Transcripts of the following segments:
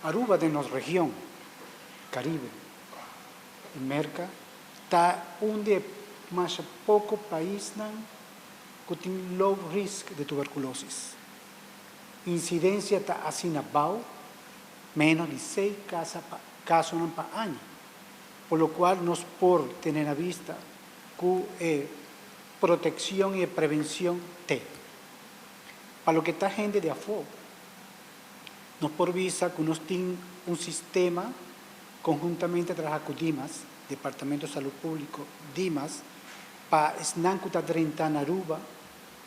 Aruba den nos region, Caribe y Merca, ta un di e mas poco paisnan cu tin low risk di tuberculosis. Incidencia ta asina abao, menos di seis casonan pa aña, por lo cual nos por tene na vista cu e proteccion y e prevencion t'e. Pa loke ta hende di afo, nos por bisa cu nos tin un sistema conhuntamente traha cu Dimas, Departamento Salud Publico, Dimas, pa esnan cu ta drenta na Aruba,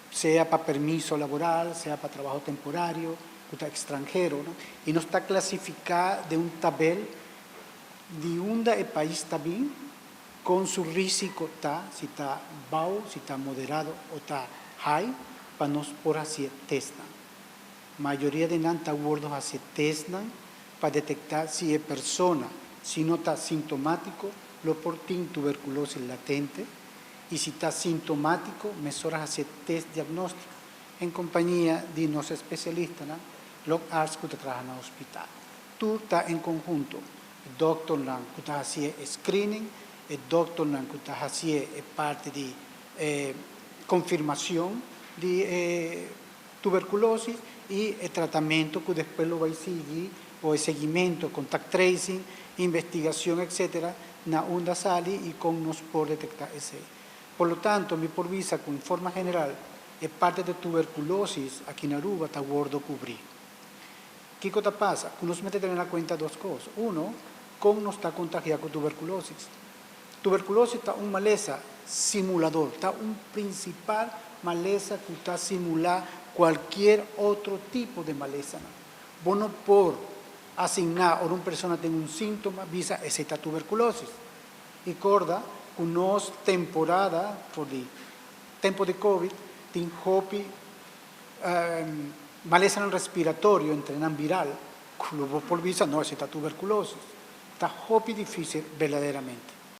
sea pa permiso laboral, sea pa trabaho temporario, cu ta extranhero, no? Y nos ta clasifica den un tabel di unda e pais ta bin, con su risico ta, si ta bao, si ta moderado o ta high, pa nos por haci e testnan. Mayoria di nan ta wordo haci testnan pa detecta si e persona, si no ta sintomatico, lo por tin tuberculosis latente y si ta sintomatico mesora haci e test diagnostico en compañia di nos especialistanan, longarts cu ta traha na hospital. Tur ta en conhunto, e dokternan cu ta haci e screening, e dokternan cu ta haci e parti di e confirmacion di e tuberculosis y e tratamento cu despues lo bay sigui o e seguimento, contact tracing, investigacion etc. Na unda sali y con nos por detecta esey. Por lo tanto mi por bisa cu en forma general e parti di tuberculosis aki na Aruba ta wordo cubri. Kico ta pasa? Cu nos mester tene na cuenta dos cos. Uno, con nos ta contagia cu tuberculosis. Tuberculosis ta un malesa simulador, ta un principal malesa cu ta simula cualkier otro tipo de malesanan. Bo no por asigna ora un persona tin un sintoma bisa esey ta tuberculosis. Y corda cu nos temporada for di tempo di covid tin hopi malesanan respiratorio entre nan viral cu lo bo por bisa no esey ta tuberculosis. Ta hopi dificil berdaderamente.